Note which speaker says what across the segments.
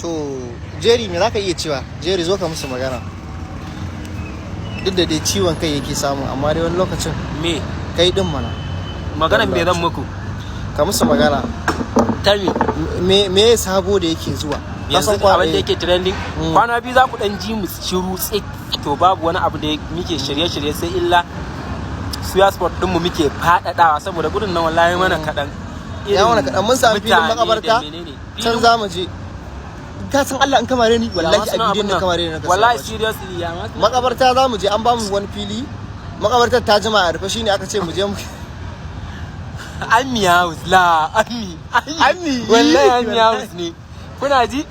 Speaker 1: To Jerry, me zaka iya cewa? Jerry, zo ka musu magana. Duk da dai ciwon kai yake samu, amma dai wani lokacin
Speaker 2: Me?
Speaker 1: Kai din mana.
Speaker 2: Maganan me zan muku?
Speaker 1: Ka musu magana.
Speaker 2: Tell me.
Speaker 1: Me sabo da yake zuwa? Ka
Speaker 2: Yanzu
Speaker 1: san kwa
Speaker 2: abin da yake trending, kwana 2 za ku dan ji mu shiru tsit. To, babu wani abu da muke shirye-shirye sai illa suya spot ɗinmu muke faɗaɗawa, saboda gudun nan wallahi mana kaɗan.
Speaker 1: Ya mana kaɗan. Mun sami filin
Speaker 2: Mutane da
Speaker 1: makabarta.
Speaker 2: menene.
Speaker 1: Can
Speaker 2: Filin
Speaker 1: za mu je. Ka san Allah, in kamare ni wallahi
Speaker 2: Ya
Speaker 1: a
Speaker 2: ma suna
Speaker 1: bidiyon
Speaker 2: abun
Speaker 1: nan
Speaker 2: nan.
Speaker 1: kamare ni na.
Speaker 2: Wallahi, seriously, ya ma suna.
Speaker 1: Makabarta za mu je, an ba mu wani fili. Makabartar ta jima a rufe, shine aka ce mu je mu
Speaker 2: Ammi House la, Ammi.
Speaker 1: Ammi.
Speaker 2: Wallahi Ammi House ne. Kuna ji?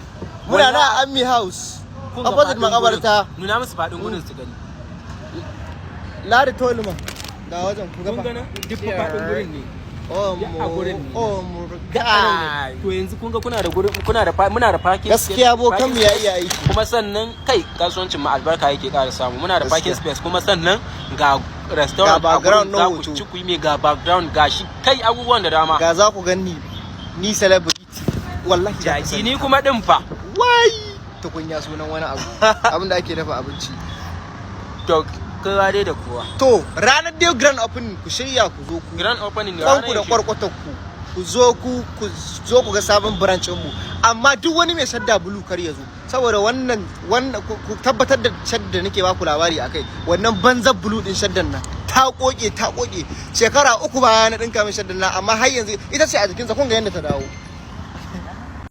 Speaker 1: Muna na Ammi House.
Speaker 2: Kun ga
Speaker 1: Opposite
Speaker 2: faɗin
Speaker 1: makabarta.
Speaker 2: gurin. Nuna musu faɗin gurin su gani.
Speaker 1: Ladi Tolima. Ga wajen ku
Speaker 2: Kun
Speaker 1: ga.
Speaker 2: gana? Duk fa faɗin gurin ne.
Speaker 1: Oh,
Speaker 2: Duk a gurin ne.
Speaker 1: oh, guy.
Speaker 2: To, yanzu kun ga kuna da gurin, kuna da muna da parking
Speaker 1: Gaskiya bokan mu ya
Speaker 2: parking
Speaker 1: iya aiki.
Speaker 2: Kuma sannan kai, kasuwancin mu albarka yake ƙara samu. Muna da parking
Speaker 1: Gaskiya.
Speaker 2: space, kuma sannan ga restaurant
Speaker 1: Ga
Speaker 2: a gurin.
Speaker 1: background na
Speaker 2: Za ku
Speaker 1: hoto.
Speaker 2: ci ku yi mai, ga background, ga shi, kai, abubuwan da dama.
Speaker 1: Ga za ku ganni ni celebrity. Wallahi za ku
Speaker 2: Jaki
Speaker 1: sani.
Speaker 2: ni kuma din fa.
Speaker 1: Wai! Tukunya sunan wani abu. Abin da ake dafa abinci.
Speaker 2: To, kowa dai da kowa.
Speaker 1: To, ranar dai grand opening, ku shirya ku zo ku.
Speaker 2: Grand opening ne
Speaker 1: Kwanku da
Speaker 2: ranar yaushe?
Speaker 1: kwarkwatar ku. Ku zo ku zo ku ga sabon branch mu. Amma duk wani mai shadda blue kar ya zo. Saboda wannan ku tabbatar da shadda nake baku labari akai. Wannan banzar blue din shaddan nan ta koke, ta koke. Shekara 3 baya na dinka min shaddan nan, amma har yanzu ita ce a jikinsa. Kun ga yadda ta dawo.